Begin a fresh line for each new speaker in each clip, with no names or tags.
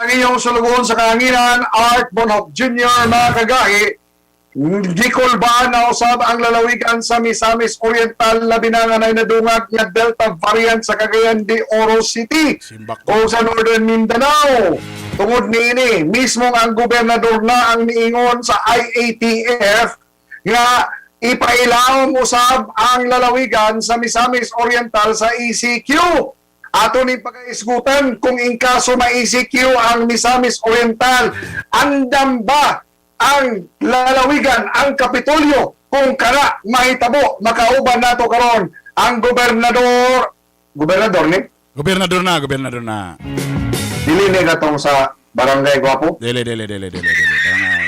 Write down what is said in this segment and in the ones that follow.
Ang iyong sulugoon sa kahanginan, Art Bonhoc Jr., mga kagahi, gikulbaan na usab ang lalawigan sa Misamis Oriental, labi na nga nay nadungag nga Delta variant sa Cagayan de Oro City
Simbak.
O sa Northern Mindanao. Tungod niini, mismo ang gobernador na ang niingon sa IATF nga ipailawom usab ang lalawigan sa Misamis Oriental sa ECQ. Ato ni pagkaisgutan kung in kaso ma-ECQ ang Misamis Oriental, andam ba ang lalawigan, ang Kapitolyo, kung kana mahitabo? Makauban nato karon ang gobernador, gobernador ni
Gobernador na, gobernador na.
Dili ni katong sa Barangay Guapo?
Dili, dili, dili, dili, dili. Barangay.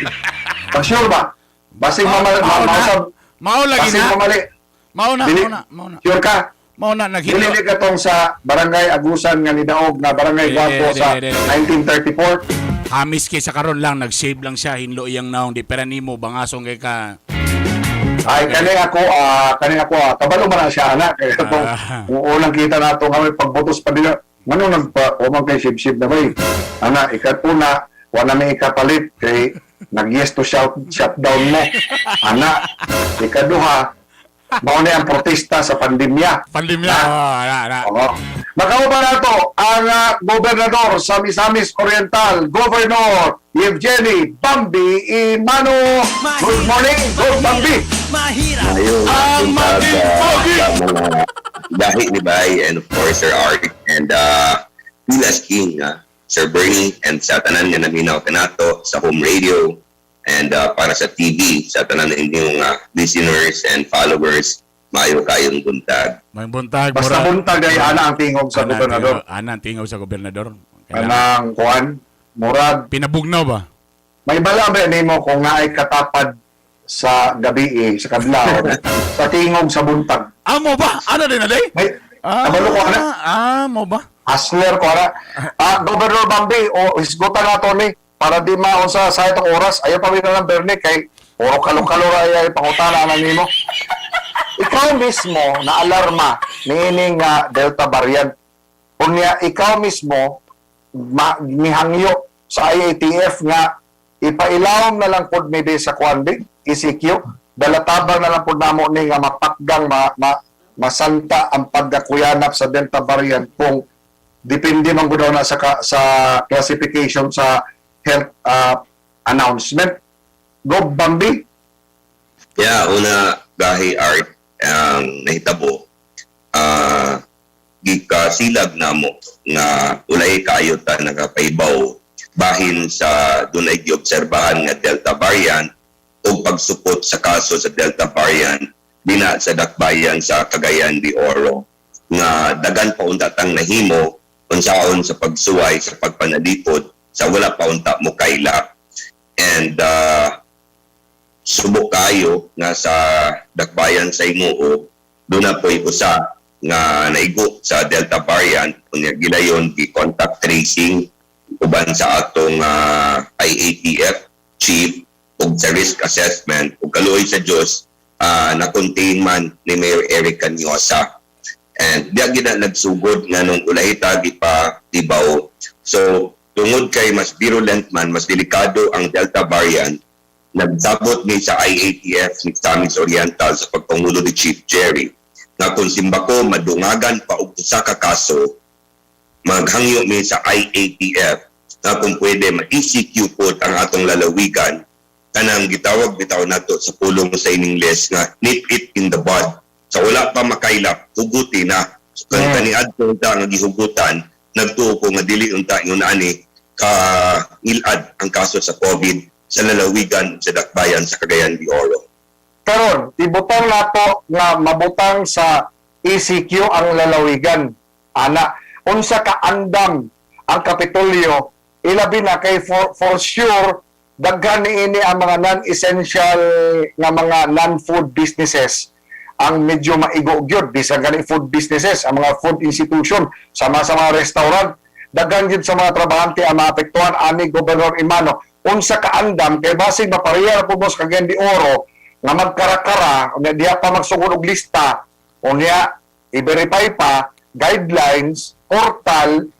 Pa sure ba? Basig
Mao na.
mausab.
Mao lagi
Basig
na.
mamali.
Mao na,
Dili,
mao na, mao na.
Sure ka?
Mao na
Dili
naghilo.
ni katong sa Barangay Agusan nga nidaog na Barangay
Dili,
Guapo
dili,
sa
dili, dili.
1934?
Hamis kay sa karon lang nag-save lang siya, hinlo iyang naong di pera nimo bangasong kay ka.
Ay, kani ako, kabalo man na siya ana kay katong kung unang kita nato nga may pagbutos pa nila ngano nagpa o man kay sib-sib na bay ana. Ikatuna, wala may ikapalit kay nag-yes to shout shutdown mo ana. Ikaduha, mao ni ang protesta sa pandemya.
Pandemya.
Na.
Oh, na, na.
Oo. Makauban nato ang gobernador sa Misamis Oriental, Governor Evgeny Bambi Emano. Good morning, Go Bambi!
Mahirap.
Ayun,
Ang
buntag,
maging pogi!
sa mga gahi ni Bay and of course Sir Art and Pilas King, Sir Bernie, and sa tanan nga naminaw kanato sa home radio and para sa TV, sa tanan inyong listeners and followers, maayo kayong buntag.
May buntag.
Basta buntag ay ana ang tingog sa
Ana,
gobernador.
Ana ang tingog sa gobernador. Kailangan-
Anang kuan, murag
Pinabugnaw ba?
May bala ba nimo kung naay katapad sa gabi eh, sa kadlawon, sa tingog sa buntag?
Amo ba? Ano din na day?
May kabalo ko ana.
Ah, mo ba?
Hustler ko ana. Governor Bambi, o hisgutan nato ni para di maon sa itong oras. Ayaw pa na lang Bernie kay puro kalo-kalo ra ay pangutana na nimo. Ikaw mismo na alarma niining nga Delta variant. Unya ikaw mismo mihangyo sa IATF nga ipailawom na lang pod maybe sa kuan bi ECQ, dalatabang na lang pod namo ni nga mapakgang masanta ang pagkakuyanap sa Delta variant kung depende man gud daw na sa classification sa health announcement. Go Bambi.
Yeah, una, gahi Art, ang nahitabo, gikasilag namo nga ulay kayo ta nagapaybaw bahin sa dunay giobserbahan nga Delta variant o pagsupot sa kaso sa Delta variant dina sa dakbayan sa Cagayan de Oro, nga dagan pa unta tang nahimo unsaon sa pagsuway sa pagpanalipod sa wala pa unta mo kaila and subok kayo nga sa dakbayan sa Imuo doon na po'y usa nga naigo sa Delta variant. Unya gilayon gi contact tracing uban sa atong IATF chief ug sa risk assessment, ug kaluoy sa Dios, na contain man ni Mayor Eric Cañosa, and diya gid na nagsugod nga nung ulahita gipa tibaw. So tungod kay mas virulent man, mas delikado ang Delta variant, nagsabot ni sa IATF Misamis Oriental sa pagpangulo ni Chief Jerry nga kung simbako madungagan pa og usa ka kaso, maghangyo mi sa IATF na kung pwede ma-ECQ pod ang atong lalawigan, kanang gitawag bitaw nato sa pulong sa Ingles nga "nip it in the bud." Sa wala pa makailap, huguti na. So, kung kaniadto unta nga gihugutan, nagtuo ko nga dili unta ingon ani ka ngilad ang kaso sa COVID sa lalawigan sa dakbayan sa Cagayan de Oro.
Karon ibutang nato nga mabutang sa ECQ ang lalawigan ana, unsa ka andam ang Kapitolyo, ilabi na kay for sure daghan niini ang mga non-essential nga mga non-food businesses ang medyo maigo gyud? Bisan gani food businesses, ang mga food institution sama sa mga restaurant, daghan gyud sa mga trabahante ang maapektuhan ani. Gobernador Emano, unsa ka andam kay basig mapareha ra po mo sa Cagayan de Oro nga magkarakara, unya diha pa magsugod og lista, unya i-verify pa guidelines, portal,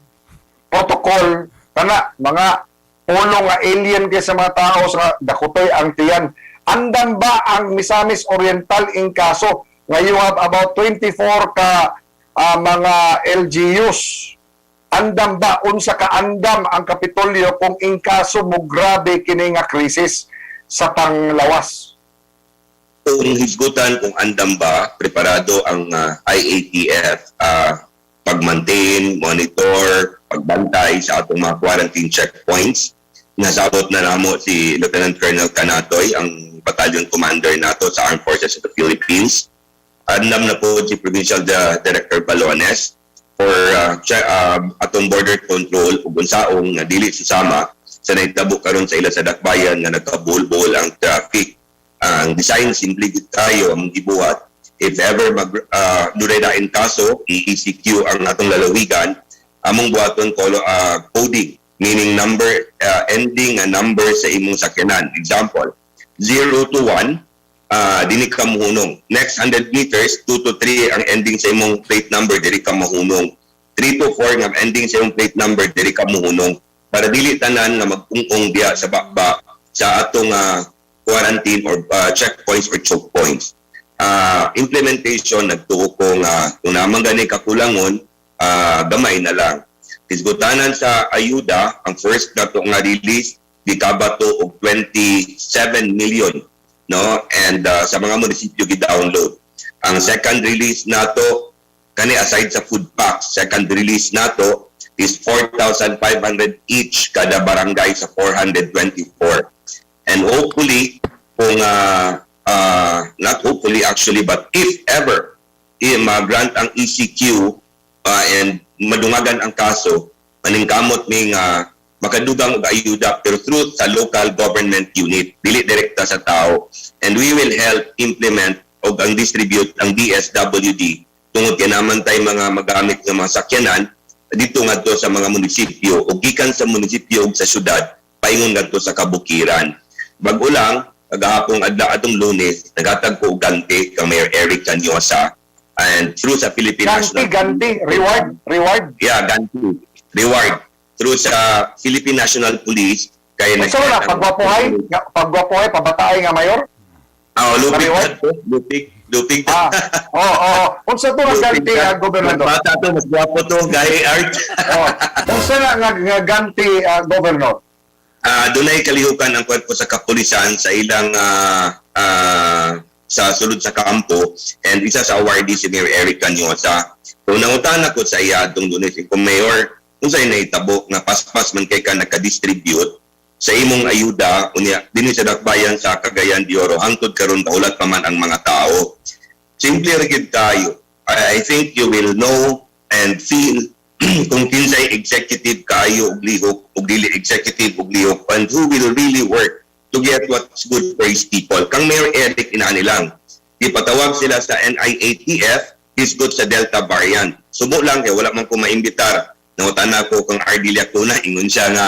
protocol? Kana mga pulong nga alien kay sa mga tao sa dakutoy ang tiyan. Andam ba ang Misamis Oriental in kaso nga you have about 24 ka mga LGUs? Andam ba, unsa ka andam ang Kapitolyo kung in kaso mo grabe kini nga krisis sa panglawas?
Kung hisgutan kung andam ba, preparado ang IATF pag-maintain, monitor, pagbantay sa atong mga quarantine checkpoints. Nasabot na namo si Lieutenant Colonel Canatoy, ang battalion commander nato sa Armed Forces of the Philippines. Andam na po si Provincial Director Balones for atong border control ug unsaong nga dili susama sa nahitabo karon sa ila sa Dakbayan nga nagkabuol-buol ang traffic. Ang design simple gid kayo ang gibuhat. If ever mag dunay dain kaso, i-ECQ ang atong lalawigan, among buhaton color coding, meaning number ending a number sa imong sakyanan. Example, 0 to 1, dini ka mohunong. Next 100 meters, 2 to 3 ang ending sa imong plate number, diri ka mahunong. 3 to 4 nga ending sa imong plate number, diri ka mohunong. Para dili tanan nga magpungong diya sa bakba sa atong quarantine or checkpoints or choke points. Implementation, nagtuo ko nga kung naman gani kakulangon, gamay na lang. Hisgutanan sa ayuda, ang first nato nga release gikabato og 27 million, no, and sa mga munisipyo gi-download. Ang second release nato kani, aside sa food packs, second release nato is 4,500 each kada barangay sa 424. And hopefully kung not hopefully actually, but if ever ma-grant ang ECQ and madungagan ang kaso, maningkamot mi nga makadugang og ayuda, pero through sa local government unit, dili direkta sa tao, and we will help implement og ang distribute ang DSWD tungod kay naman tay mga magamit nga mga sakyanan dito ngadto sa mga munisipyo ug gikan sa munisipyo ug sa syudad paingon ngadto sa kabukiran. Bag-o lang, kagahapong adlaw, atong Lunes, naghatag ko og ganti kang Mayor Eric Cañosa and through sa Philippine
Ganti,
National
ganti, reward, reward.
Yeah, ganti. Reward through sa Philippine National Police kay
Unsa wala pagwapohay, nga pagwapohay pabataay nga mayor?
Ah, lupig
Reward?
to, lupig, lupig.
Ah, oo. Unsa to nga ganti, gobernador?
Mas bata to, mas gwapo to, gay art.
Oh, unsa na nga ganti, governor?
Dunay kalihukan ang kwerpo sa kapulisan sa ilang sa sulod sa kampo and isa sa awardee si Mayor Eric Cañosa. So nangutana ko sa iya atong Lunes, kung Mayor, unsay nahitabo nga paspas man kay ka naka-distribute sa imong ayuda, unya dinhi sa Dakbayan sa Cagayan de Oro hangtod karon kaulat pa man ang mga tao? Simple ra gid kayo. I think you will know and feel kung kinsay executive kayo og lihok og dili executive og lihok and who will really work to get what's good for his people. Kang Mayor Eric, inaani lang. Ipatawag sila sa NIATF, hisgot sa Delta variant. Subo lang kay wala man ko maimbitar. Nangutana ko kang RD Lacuna, ingon siya nga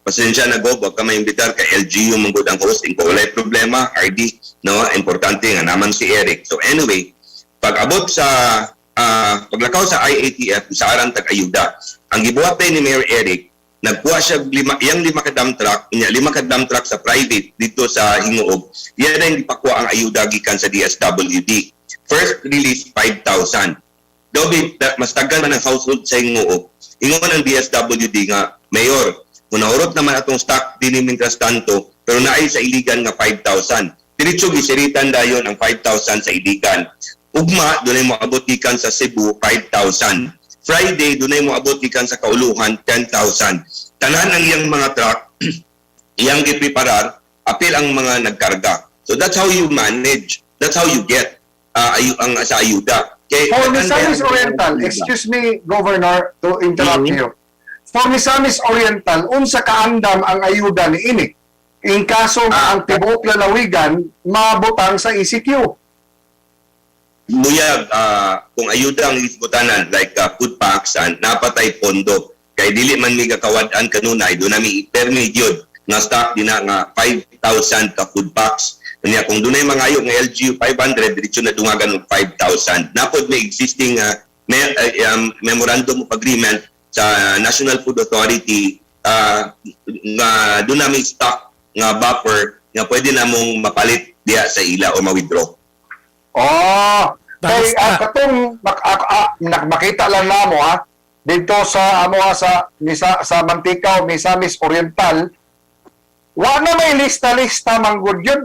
pasensya na, Gob, wag ka maimbitar kay LGU man gud ang hosting ko. Walay problema, RD, no? Importante nga naman si Eric. So anyway, pag abot sa paglakaw sa IATF sa arang tag-ayuda, ang gibuhat ni Mayor Eric, nagkuha siya og lima, iyang 5 ka dump truck, unya 5 ka dump truck sa private dito sa Gingoog. Iyan na gipakuha ang ayuda gikan sa DSWD. First release, 5,000. Dobi, mas tagal man ang household sa Gingoog. Ingon ang DSWD nga, "Mayor, kung nahurot naman atong stock dinhi mientras tanto, pero naay sa Iligan nga 5,000." Diretso gisiritan dayon ang 5,000 sa Iligan. Ugma, dunay mo abot gikan sa Cebu, 5,000. Friday, dunay mo abot gikan sa Kauluhan, 10,000. Tanan ang iyang mga truck, iyang gipreparar, apil ang mga nagkarga. So that's how you manage. That's how you get ang sa ayuda. Kay,
For Misamis Oriental, excuse me, Governor, to interrupt you. For Misamis Oriental, unsa kaandam ang ayuda ni ini? In kaso nga ang tibuok lalawigan mabutang sa ECQ.
Muyag, kung ayuda ang hisgutanan like food packs and napatay pondo kay dili man mi kakawad-an kanunay, do nami permi gyud nga stock dina nga 5,000 ka food packs. Unya kung dunay mangayo nga LGU 500, diretso na dungagan og 5,000. Napod may existing memorandum of agreement sa sa National Food Authority nga doon namin stock nga buffer nga pwede namong mapalit diya sa ila o ma-withdraw.
Oh, kay
Basta.
ang katong makita lang namo ha dito sa amo ha, sa misa, sa Manticao, Misamis Oriental, wa na may lista-lista manggod yun.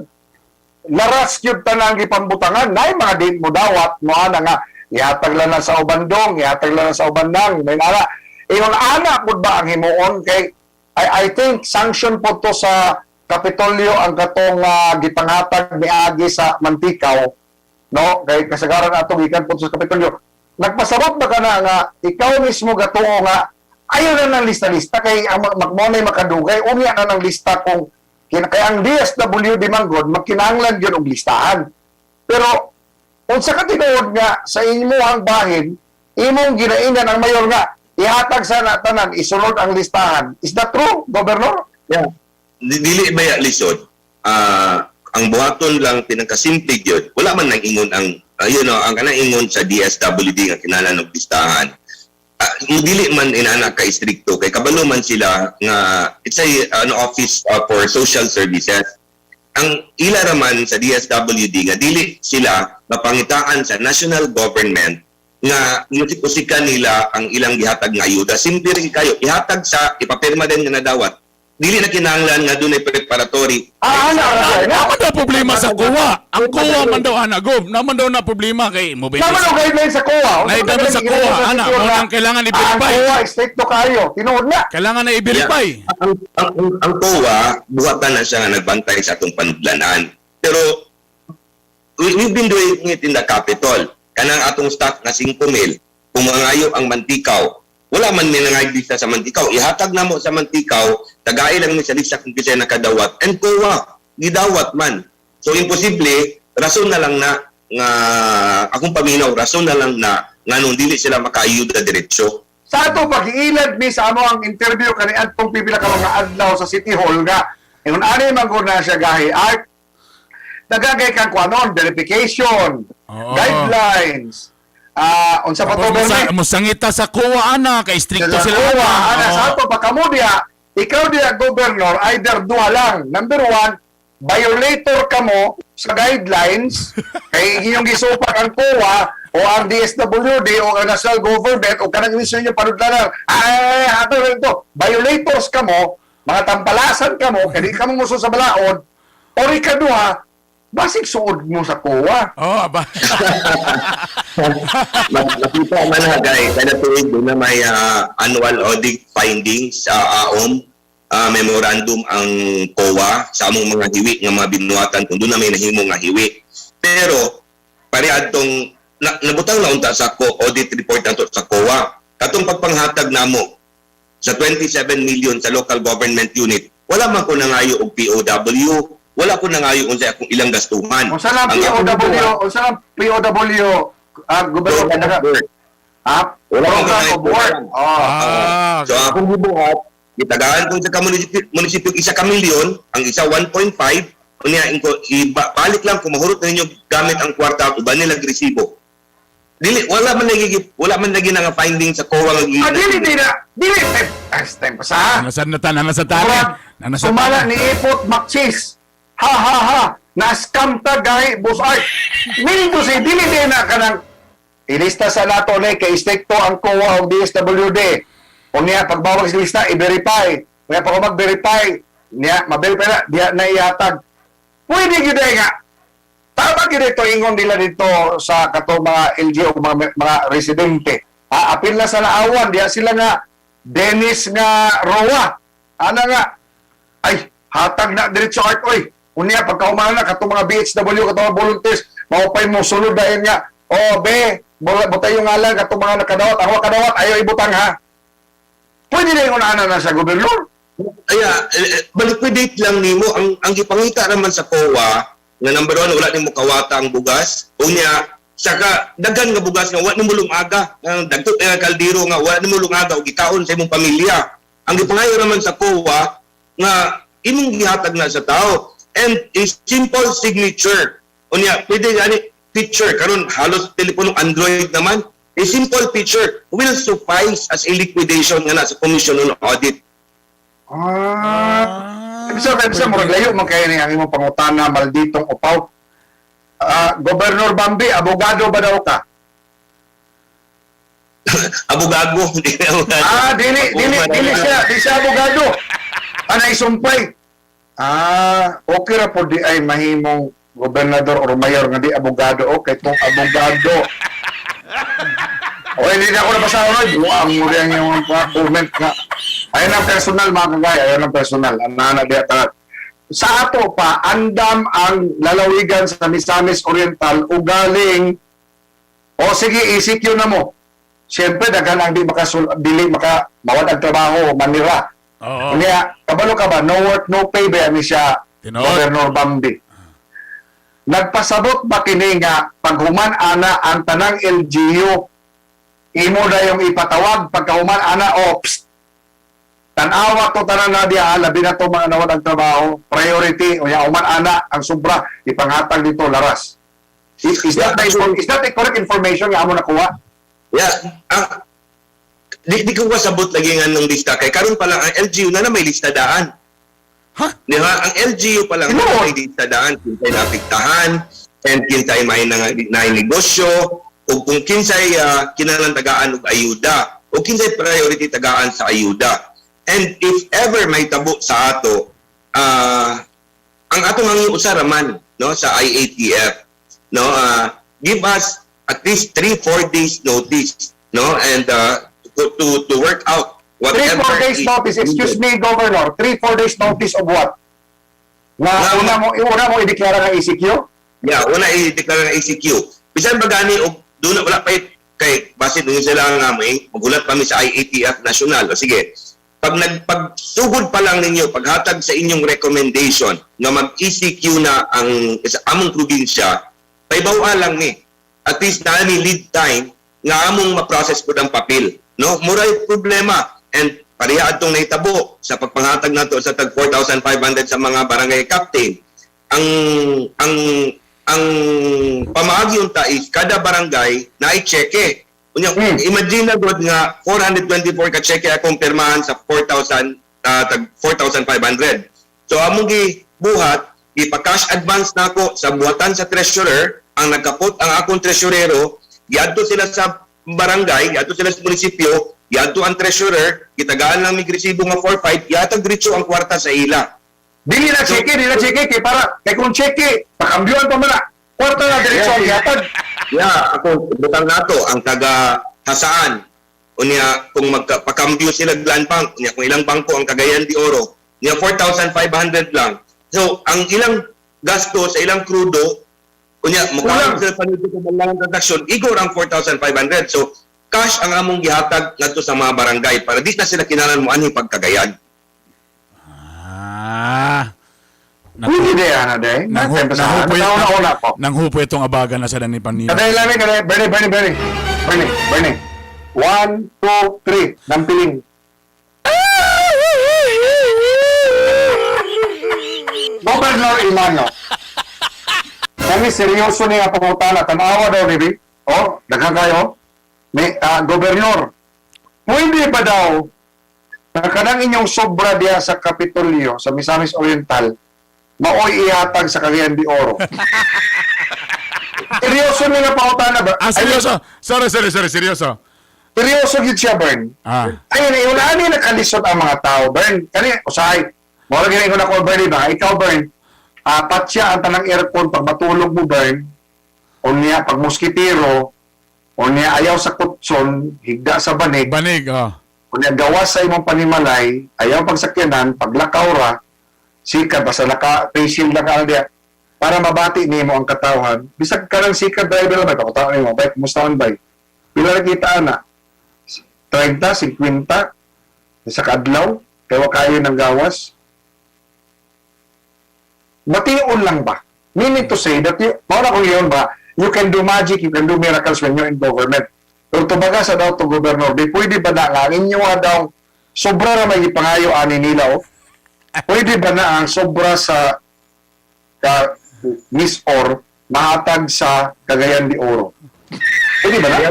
Laras yun tanang gipambutangan. Nay mga di mo dawat mo ana nga ihatag lang na sa ubandong, ihatag lang na sa ubandang, may nara. Ingon ana pud ba ang himuon kay I think sanction po to sa Kapitolyo ang katong gipanghatag miagi sa Manticao, no, kay kasagaran ato gikan po sa Kapitolyo. Nagpasabot ba ka na nga ikaw mismo gatuo nga ayaw na ng lista-lista kay ang magmonay makadugay unya na ng lista kung kay ang DSWD man gud magkinahanglan gyud og listahan, pero unsa ka tinuod nga sa imuhang bahin imong ginainan ang mayor nga ihatag sa na tanan, isulod ang listahan? Is that true, Governor?
Yeah. Dili ba ya lisod? Ang buhaton lang pinakasimple gyud. Wala man nang ingon ang ang kanang ingon sa DSWD nga kinahanglan og listahan. Dili man inana ka istrikto kay kabalo man sila nga it's a an office for social services. Ang ila raman sa DSWD nga dili sila mapangitaan sa national government nga usik-usikan nila ang ilang gihatag nga ayuda. Simple rin kayo, ihatag sa ipapirma din nga nadawat. Dili na kinahanglan nga dunay preparatory.
Ah, ana ra siya.
Naman daw problema sa COA. Ang COA man daw ana, Gov. Naman daw na problema kay mo
Naman ang guideline sa COA.
Nay, dapat sa COA, ana, mo nang kailangan i-verify.
Ang COA, stricto kayo. Tinuod na.
Kailangan na i-verify.
Ang COA, buhatan na siya nga nagbantay sa atong panudlanan. Pero we've been doing it in the capital. Kanang atong stock na 5 mil, kung mangayo ang Manticao, wala man may nangay lista sa Manticao. Ihatag na mo sa Manticao, tagay lang mi sa lista kung kisay nakadawat. And COA, gidawat man. So imposible, rason na lang na nga akong paminaw, rason na lang na nganong dili sila makaayuda diretso.
Sa ato pag-iilad mi sa amo ang interview kani adtong pipila ka mga adlaw sa City Hall nga ingon ani man gud na siya gahi art nagagay kang kuanon verification, guidelines, unsa pa to,
Tapos
Bernie?
musangita sa COA ana kay stricto
Sila
sila.
COA,
Ana.
ana
Oo.
sa ato pagkamudya, ikaw diya, Governor, either duha lang. Number one, violator ka mo sa guidelines kay inyong gisupak ang COA o ang DSWD o ang national government o kanang mismo inyo panudlanan. Ay, ato ito. Violators ka mo, mga tampalasan ka mo, kaya di ka mo muso sa balaod, o ikaduha, basig suod mo sa COA.
Oh, aba.
Makita man na kay kada tuig doon na may annual audit findings sa AOM memorandum ang COA sa among mga hiwi nga mga binuhatan kung doon na may nahimo nga hiwi. Pero pare adtong na, nabutang na unta sa ko audit report nato sa COA katong pagpanghatag namo sa 27 million sa local government unit, wala man ko nangayo og POW, wala ko nangayo unsa akong ilang gastuhan.
Unsa lang
Ang akong
POW, unsa lang POW, Governor,
Program of work.
Ah,
Wala
program
akong
of work. Oh.
So akong gibuhat, gitagaan ko sa munisipyo 1 ka milyon, ang isa 1.5, unya inko ibalik lang kung mahurot na ninyo gamit ang kwarta uban nila resibo. Dili wala man lagi nga finding sa COA nga
Ah, dili di na. Dili. Eh, time pa sa.
Nasa na tanan, nasa tanan.
Murag,
Nasa
sumala ni Ipot Makchis. Ha ha ha. Na-scam ta gahi boss art. Meaning to say, dili di na kanang ilista sa nato ni kay stricto ang COA o DSWD. Unya pagbawag sa lista i-verify. Unya pag mag-verify, niya ma-verify na diya na ihatag. Pwede gyud ay nga. Tama gyud ito ingon nila dito sa kato mga LGU, mga residente. Ah, apil na sa laawan diya sila nga Dennis nga Roa. Ana nga ay hatag na diretso art oy. Unya pagkahuman na kato mga BHW, kato mga volunteers, maupay mo sulod dahil nga. Oh, be, butay yung ngalan kato mga nakadawat, ako kadawat ayo ibutang ha. Pwede na yung ana na sa gobernador.
Aya, liquidate lang nimo ang gipangita naman sa COA nga number one, wala nimo kawata ang bugas. Unya saka daghan nga bugas nga wa nimo lungaga, ang dagto nga kaldero nga wa nimo lungaga og gikaon sa imong pamilya. Ang gipangayo naman sa COA nga imong gihatag na sa tao and a simple signature. Unya pwede gani picture, karon halos telepono Android naman. A simple picture will suffice as a liquidation nga na sa Commission on Audit.
Ah. Ibig sabihin, murag layo man kayo ni ang imong pangutana, malditong upaw. Ah, Governor Bambi, abogado ba daw ka?
Abogado, hindi na abogado.
Ah, dili, dili, dili siya, di siya abogado. Anay sumpay. Ah, okay ra po di ay mahimong gobernador or mayor nga di abogado. Okay, tong abogado. Okay, hindi na ako nabasa ko. Buang mo rin yung mga comment nga. Ayun ang personal, mga kagaya. Ayun ang personal. Ang nana diya talat. Sa ato pa, andam ang lalawigan sa Misamis Oriental ugaling o sige, ECQ na mo. Siyempre, daghan ang di makasul dili maka mawad ang trabaho, manira.
Oo.
Unya, kabalo ka ba, no work, no pay ba ni siya,
Tinuod.
Governor Bambi? Nagpasabot ba kini nga paghuman ana ang tanang LGU imo na yung ipatawag pagkahuman ana ops tan-awa to tanan na diya, labi na to mga nawad ang trabaho, priority unya human ana ang sobra ipanghatag dito laras. Is that the correct information nga amo nakuha?
Yeah. Ang di ko kasabot lagi nga nung lista kay karon pa lang ang LGU na na may lista daan.
Ha?
Di ba? Ang LGU pa lang
Tinuod.
na may lista daan kinsay naapektahan and kinsay may na negosyo o kung kinsay kinahanglan tagaan og ayuda o kinsay priority tagaan sa ayuda. And if ever may tabo sa ato, ang atong ang usa raman no sa IATF no, give us at least 3 4 days notice no and to work out
3,
whatever
4 days
is
notice. Excuse me, Governor. 3, 4 days notice of what? Na una mo i-declare ng ECQ?
Yeah, una i-declare ng ECQ. Bisan ba gani og doon na wala pa kay base doon sila nga may magulat pa mi sa IATF national. O sige. Pag nagpagsugod pa lang ninyo, paghatag sa inyong recommendation nga mag-ECQ na ang sa among probinsya, paibaw lang ni. At least na ni lead time nga among ma-process pud ang papel, no? Muray problema and pareha atong nahitabo sa pagpanghatag nato sa tag 4,500 sa mga barangay captain. Ang pamaagi unta is kada barangay na cheque. Unya, imagine na god nga 424 ka cheque akong pirmahan sa 4,000 tag 4,500. So among gibuhat, ipa-cash advance nako sa buhatan sa treasurer, ang nagkapot ang akong treasurero, giadto sila sa barangay, giadto sila sa munisipyo, giadto ang treasurer, gitagaan lang mig resibo nga 4,500, gihatag diretso ang kwarta sa ila.
Dili na cheque, dili na cheque kay para kay kung cheque, pakambyuan pa man na. Kwarta na diretso ang gihatag.
Yeah, ako butang nato ang taga Hasaan. Unya kung magpakambyo sila og land bank, unya kung ilang bangko ang Cagayan de Oro, unya 4,500 lang. So ang ilang gasto sa ilang krudo, unya
Kulang.
mukha sila panito sa lang transaksyon, igor ang 4,500. So cash ang among gihatag ngadto sa mga barangay para di na sila kinahanglan mo anhi pagkagayan.
Ah.
Pwede di ana day.
Nanghupo
Una po.
Nanghupo itong abagan na sa dani panino.
Kaday lami kaday Bernie, Bernie, Bernie. Bernie, Bernie. One, two, three. Nampiling. Governor Emano. Kami seryoso niya pangutana. Tanawa daw ni Oh, daghan kayo. Ni Governor. Pwede ba daw na kanang inyong sobra diya sa Kapitolyo, sa Misamis Oriental, maoy ihatag sa Cagayan de Oro? Seryoso niya pangutana ba?
Ah, seryoso. Sorry, sorry, sorry, seryoso.
Seryoso gid siya, Bern.
Ah.
Ayun, ayun, ani nakalisod ang mga tao, Bern. Kani, usahay. Mora gini ko na ko, Bern, ba? Ikaw, Bern, apat siya ang tanang aircon pag matulog mo, Bern. O niya, pag moskitero, o niya ayaw sa kutson, higda sa banig,
Banig, oh.
o niya gawas sa imong panimalay, ayaw pagsakyanan, paglakaw ra, sika, basta naka face shield lang ka diya, para mabati nimo ang katawhan. Bisag ka ng sika driver lang, pakutaon nimo, bay, kumusta man bay? Pila ra kita ana? 30, 50, sa kadlaw, kay wa kayo ng gawas. Bation lang ba? Meaning to say that you, mao na kung yun ba, you can do magic, you can do miracles when you're in government. Pero tubaga sa daw to governor, di pwede ba na nga ang inyo nga daw sobra ra may gipangayo ani nila oh. Pwede ba na ang sobra sa ka, Miss Or mahatag sa Cagayan de Oro? Pwede ba na?
Kaya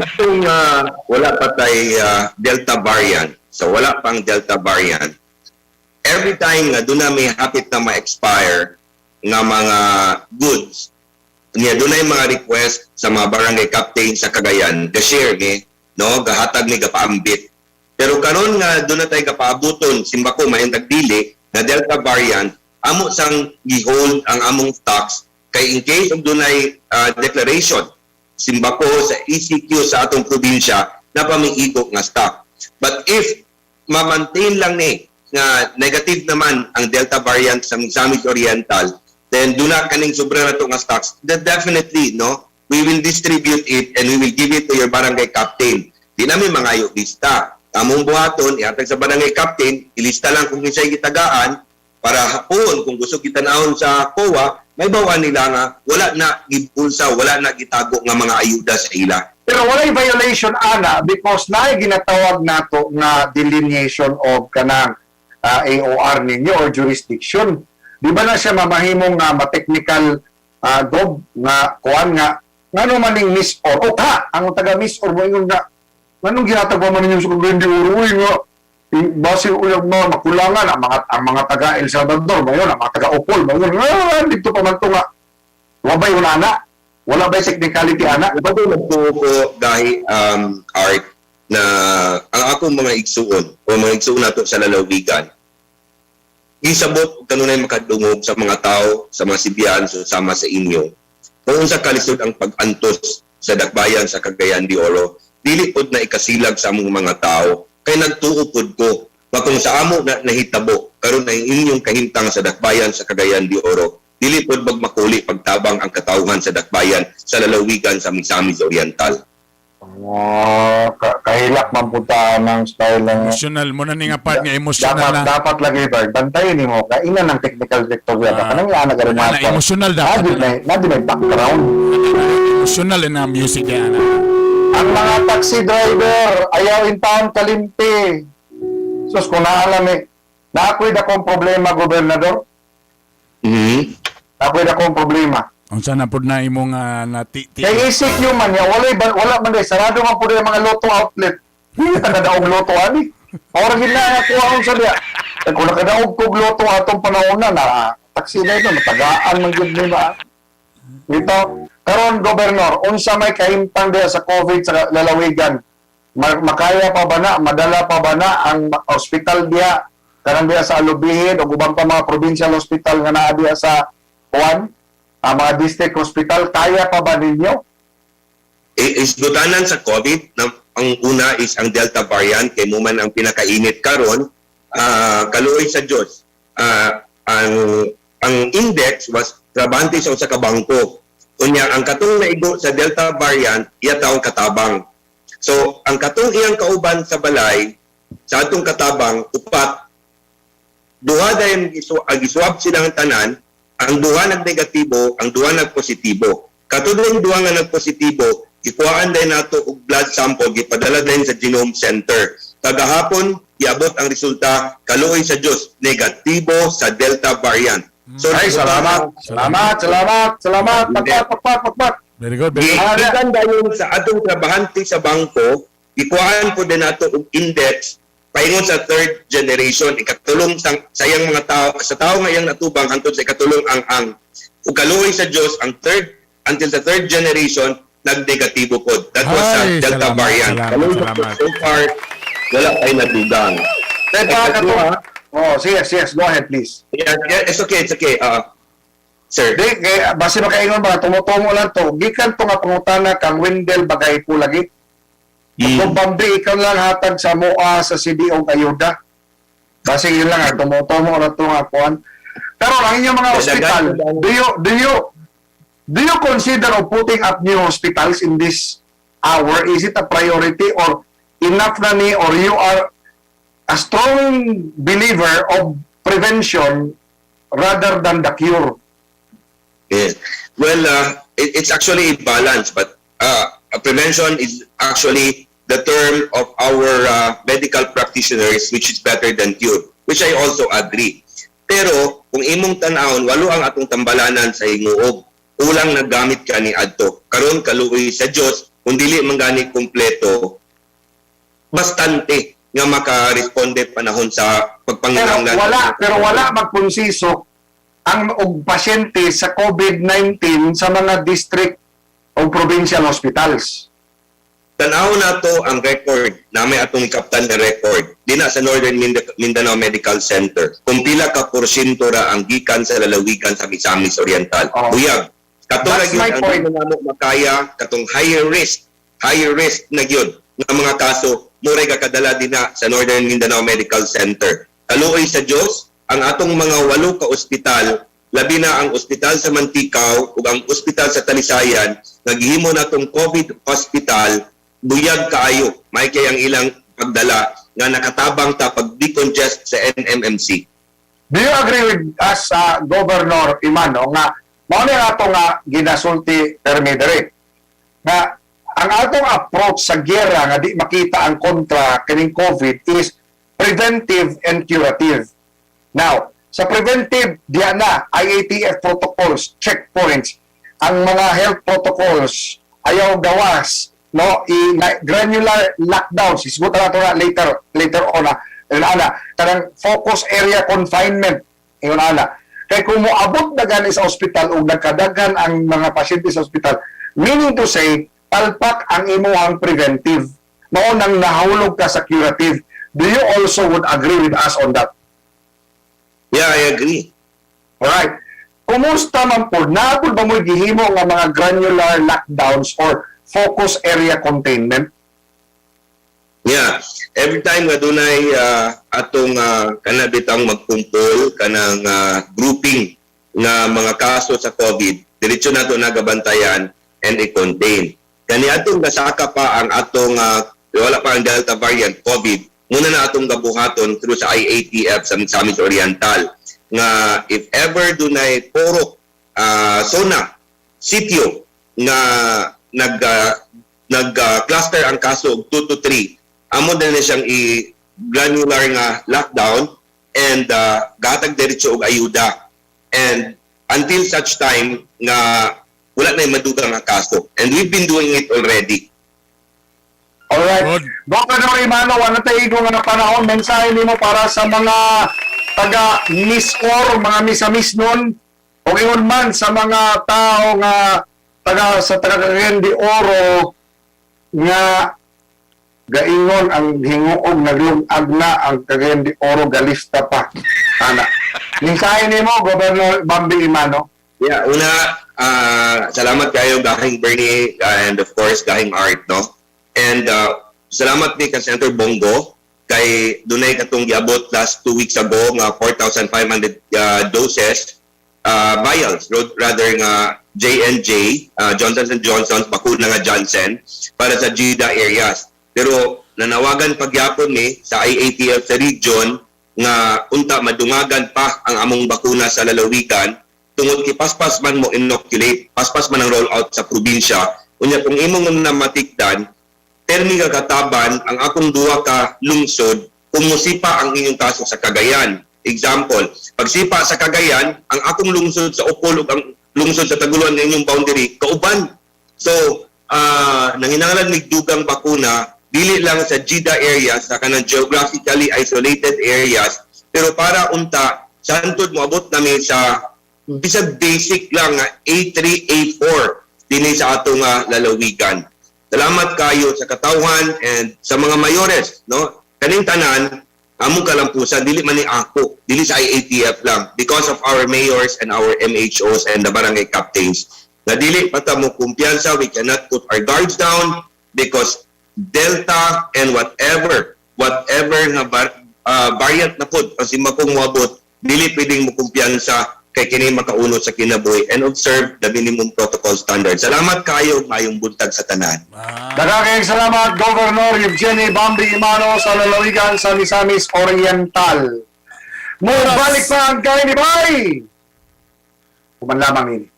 wala pa tay Delta variant, so wala pang Delta variant, every time nga doon na may hapit na ma-expire nga mga goods, niya doon na yung mga request sa mga barangay captain sa Cagayan, ga-share ni, no, gahatag ni, gapaambit. Pero karon nga doon na tayo gapaabuton, simbako mayong tagdili na Delta variant, amo sang gihold ang among stocks kay in case of dunay declaration simbako sa ECQ sa atong probinsya na pamiigo nga stock. But if ma-maintain lang ni nga negative naman ang Delta variant sa Misamis Oriental, then do na kaning sobra na to nga stocks, then definitely, no, we will distribute it and we will give it to your barangay captain. Di namin mangayo lista. Among buhaton, ihatag sa barangay captain, ilista lang kung kinsay gitagaan para hapon kung gusto kita naon sa COA, may bawan nila nga wala na gibulsa, wala na gitago nga mga ayuda sa ila.
Pero walay violation ana because naay ginatawag nato nga delineation of kanang AOR ninyo or jurisdiction. Di ba na siya mamahimong nga ma-technical gob nga kuan nga ngano man ning MisOr o ka ang taga MisOr mo ingon nga nganong gihatag pa man ninyo sa Cagayan de Oro, uy, nga base ulag mga makulangan ang mga taga El Salvador mayon, ang mga taga Opol mayon nga dito pa man to nga wa bay una ana, wala bay technicality ana?
Diba doon nagtuo ko dahil art na ang akong mga igsuon o mga igsuon nato sa lalawigan, gisabot og kanunay makadungog sa mga tao, sa mga Sibian, so sama sa inyo. Kung unsa kalisod ang pag-antos sa dakbayan sa Cagayan de Oro, dili pod na ikasilag sa among mga tao kay nagtuo pod ko nga kung sa amo na nahitabo karon ay inyong kahimtang sa dakbayan sa Cagayan de Oro, dili pod magmakuli pagtabang ang katawhan sa dakbayan sa lalawigan sa Misamis Oriental.
Oh, kahilak man punta ng style ng
Emotional mo na ni nga part nga emotional
dapat
na.
Dapat lagi ba bantayan nimo kay ina ng technical director ya
Ah.
kanang ana ka rin.
Ana, emotional dapat.
Na may background.
Emotional na music kaya ana.
Ang mga taxi driver ayaw in town kalimpi. Sus, kung naalam eh, na ako'y dakong problema, gobernador. Ako'y dakong problema.
Unsa na pud na imong nati ti
Kay ECQ man niya, wala, wala man day, sarado man po yung mga lotto outlet. Hindi ta kadaog lotto ani. Ora gid na ako ang sa diya. Kung nakadaog kog lotto atong panahon na, na taxi na ito, matagaan man gyud ni ba. Dito, karon gobernador, unsa may kahimtang diya sa COVID sa lalawigan? Makaya pa ba na, madala pa ba na ang hospital diya kanang diya sa Alubihin o ubang pa mga provincial hospital nga naa diya sa Juan, ang mga district hospital, kaya pa ba ninyo?
Isgutanan sa COVID na ang una is ang Delta variant kay mo man ang pinakainit karon, kaluoy sa Dios, ang index was trabante sa usa ka bangko. Unya ang katong naigo sa Delta variant iya taong katabang. So ang katong iyang kauban sa balay sa atong katabang, upat, duha dayon giswab silang tanan. Ang duha nagnegatibo, ang duha nagpositibo. Katong duha nga nagpositibo, gikuhaan dayon nato og blood sample, gipadala dayon sa Genome Center. Kagahapon giabot ang resulta, kaluoy sa Dios, negatibo sa Delta variant. So
Ay, salamat. Salamat, salamat, salamat. Pakpak, pakpak, pakpak.
Very good, very good.
Gikan dayon sa atong trabahante sa bangko, gikuhaan po din nato og index paingon sa third generation, ikatulong sa sayang mga tao, sa tao nga iyang natubang hangtod sa ikatulong ang ug kaluoy sa Dios, ang third until the third generation nagnegatibo pod. That was sa
Ay,
Delta
salamat,
variant.
salamat,
Kaluoy sa
salamat.
Diyos, so far wala ay nadugang.
Teka,
Ikaduha.
Oh, yes, yes. Go ahead, please.
Yeah, it's okay, it's okay. Sir.
Di, kay, base makaingon ba, tumutungo lang to. Gikan to nga pangutana kang Wendell Bagay po lagi. Kung Bambi, ikaw lang hatag sa MOA sa CDO ayuda. Base yun lang, tumutungo lang to nga kuan. Pero ang inyong mga hospital, do you consider of putting up new hospitals in this hour? Is it a priority or enough na ni or you are a strong believer of prevention rather than the cure?
Yes. Well, it's actually a balance, but prevention is actually the term of our medical practitioners, which is better than cure, which I also agree. Pero kung imong tan-awon, walo ang atong tambalanan sa hinguog. Kulang naggamit ka ni adto. Karon kaluoy sa Dios, Kung dili man gani kumpleto, bastante nga maka-responde panahon sa
Pero
pagpanginahanglan.
wala magpunsiso ang og pasyente sa COVID-19 sa mga district o provincial hospitals.
Tanaw nato ang record na may atong kaptan na record dinha sa Northern Mindanao Medical Center. Kung pila ka porsyento ra ang gikan sa lalawigan sa Misamis Oriental.
Oh.
Buyag. Kato ra
That's
gyud
my
ang
point.
di namo makaya katong higher risk na gyud nga mga kaso muray kakadala dinha sa Northern Mindanao Medical Center. Kaluoy sa Dios, ang atong mga walo ka ospital, labi na ang ospital sa Manticao ug ang ospital sa Talisayan, nga gihimo natong COVID hospital, buyag kaayo may kay ang ilang pagdala nga nakatabang ta pag decongest sa NMMC.
Do you agree with us, Governor Emano, nga mao ni ato nga ginasulti permi diri nga ang atong approach sa giyera nga di makita ang kontra kining COVID is preventive and curative? Now, sa preventive, diya na, IATF protocols, checkpoints, ang mga health protocols, ayaw gawas, no, i na, granular lockdowns, isgutan nato na later on na, yun ana, kanang focus area confinement, yun ana. Kay kung moabot na gani sa ospital o nagkadaghan ang mga pasyente sa ospital, meaning to say, palpak ang imuhang preventive. Mao nang nahulog ka sa curative. Do you also would agree with us on that?
Yeah, I agree.
Alright. Kumusta man po? Naa pod ba mo'y gihimo nga mga granular lockdowns or focus area containment?
Yeah. Every time nga dunay atong kana bitang magkumpol kanang grouping nga mga kaso sa COVID, diretso nato nagabantayan and i-contain. Kani atong gasaka pa ang atong wala pa ang Delta variant COVID, muna na atong gabuhaton through sa IATF sa Misamis Oriental nga if ever dunay purok, zona, sitio nga nag cluster ang kaso og 2 to 3, amo na siyang i granular nga lockdown and gatag diretso og ayuda and until such time nga wala na madugang nga kaso, and we've been doing it already.
Alright.
Good.
Governor Emano, wala tayo nga panahon. Mensahe nimo para sa mga taga Misor, mga misamis nun, o ingon man sa mga tao nga taga sa taga Cagayan de Oro nga gaingon ang hinguog naglungag na ang Cagayan de Oro, galista pa. Ana. Mensahe nimo, Governor Bambi Emano.
Yeah, una, salamat kayo gahing Bernie and of course gahing Art, no? And salamat ni kay Senator Bong Go kay dunay katong giabot last 2 weeks ago nga 4,500 doses, vials rather, nga J&J, Johnson and Johnson, bakuna nga Johnson para sa GIDA areas. Pero nanawagan pagyapon ni sa IATF sa region nga unta madungagan pa ang among bakuna sa lalawigan tungod kay paspas man mo inoculate, paspas man ang roll out sa probinsya. Unya kung imong namatikdan, permi ka kataban ang akong duha ka lungsod kung musipa ang inyong kaso sa Cagayan. Example, pagsipa sa Cagayan, ang akong lungsod sa Opol ug ang lungsod sa Taguluan nga inyong boundary, kauban. So, nanginahanglan mig dugang bakuna dili lang sa GIDA areas, sa kanang geographically isolated areas, pero para unta santod moabot nami sa bisag basic lang nga A3, A4 dinhi sa atong lalawigan. Salamat kayo sa katawhan and sa mga mayores, no? Kaning tanan among kalampusan, dili man ni ako, dili sa IATF lang, because of our mayors and our MHOs and the barangay captains. Na dili pa ta mo kumpiyansa, we cannot put our guards down because Delta and whatever nga variant na pod ang simakong moabot, dili pwedeng mo kumpiyansa kay kini makauno sa kinabuhi and observe the minimum protocol standard. Salamat kayo, maayong buntag sa tanan.
Ah.
Daghang salamat, Governor Evgeny Bambi Emano sa lalawigan sa Misamis Oriental. Mubalik pa ang Kaini Bay! Human lamang ini.